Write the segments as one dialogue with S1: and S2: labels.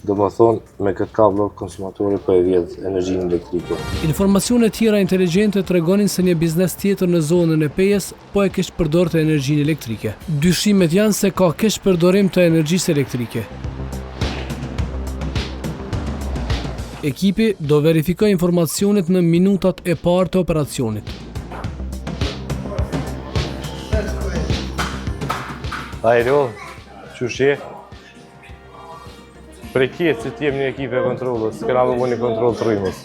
S1: Domethonë, me këtë kablo konsumatori po e vjedh energjinë elektrike.
S2: Informacione tjera inteligjente tregonin se një biznes tjetër në zonën e Pejës po e keqpërdorte energjinë elektrike. Dyshimet janë se ka keqpërdorim të energjisë elektrike. Ekipi do verifikojë informacionet në minutat e parë të operacionit.
S1: Ajro, qysh je? Prej KEDS-it jemi një ekip e kontrollës, kena me bo një kontroll të rrymës.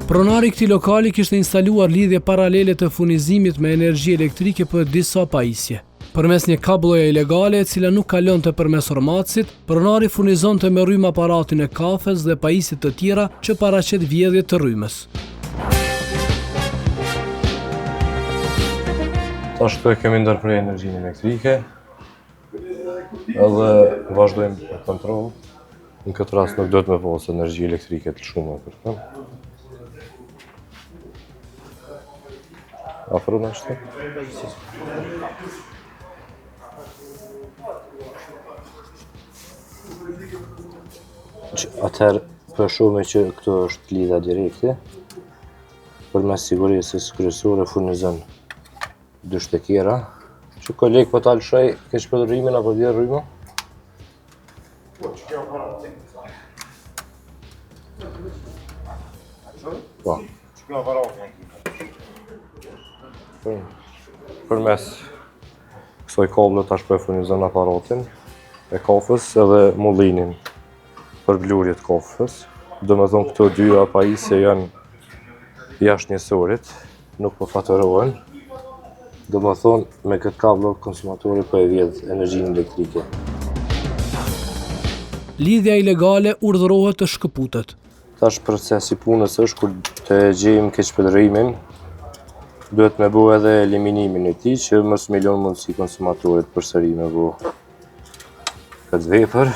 S2: Pronari i këtij lokali kishte instaluar lidhje paralele të furnizimit me energji elektrike për disa pajisje. Përmes një kablloje ilegale e cila nuk kalonte përmes ormatësit, pronari furnizonte me rrymë aparatin e kafes dhe pajisje të tjera që paraqet vjedhje të rrymës.
S1: Tash këtu e kemi ndërpre energjinë elektrike edhe vazhdojmë për kontroll. Në këtë rast nuk duhet me pasë energji elektrike të lëshume për të. Afro në ashtë? Atëherë, po shohim që këtu është lidhja direkte, përmes siguresës kryesore furnizon dy shtekera, që koleg po ta lëshoj keqpërdorimin apo vjen rryma?
S3: Po, që kjo aparat?
S1: Po.
S3: Që kjo aparat?
S1: Për, përmes kësaj kablo tash po e furnizon aparatin e kafës edhe mullinin për blurje të kafës. Domethonë këto dyja pajisje janë jashtë njësorit, nuk po faturohen. Domethonë, me këtë kablo konsumatori po e vjedh energjinë elektrike.
S2: Lidhja ilegale urdhërohet të shkëputet.
S1: Tash procesi i punës është kur të gjejmë keqpërdorimin, duhet me bo edhe eliminimin e tij që mos me lon mundësi konsumatorit përsëri me bo këtë vepër.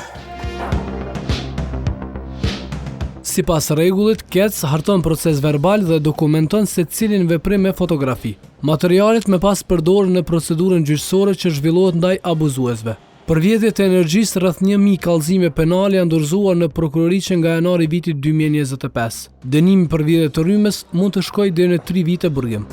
S2: Sipas rregullit, KEDS harton proces verbal dhe dokumenton secilin veprim me fotografi. Materialet më pas përdoren në procedurën gjyqësore që zhvillohet ndaj abuzuesve. Për vjedhje të energjisë rreth 1000 kallëzime penale janë dorëzuar në prokurori që nga janari i vitit 2025. Dënimi për vjedhje të rrymës mund të shkojë deri në 3 vite burgim.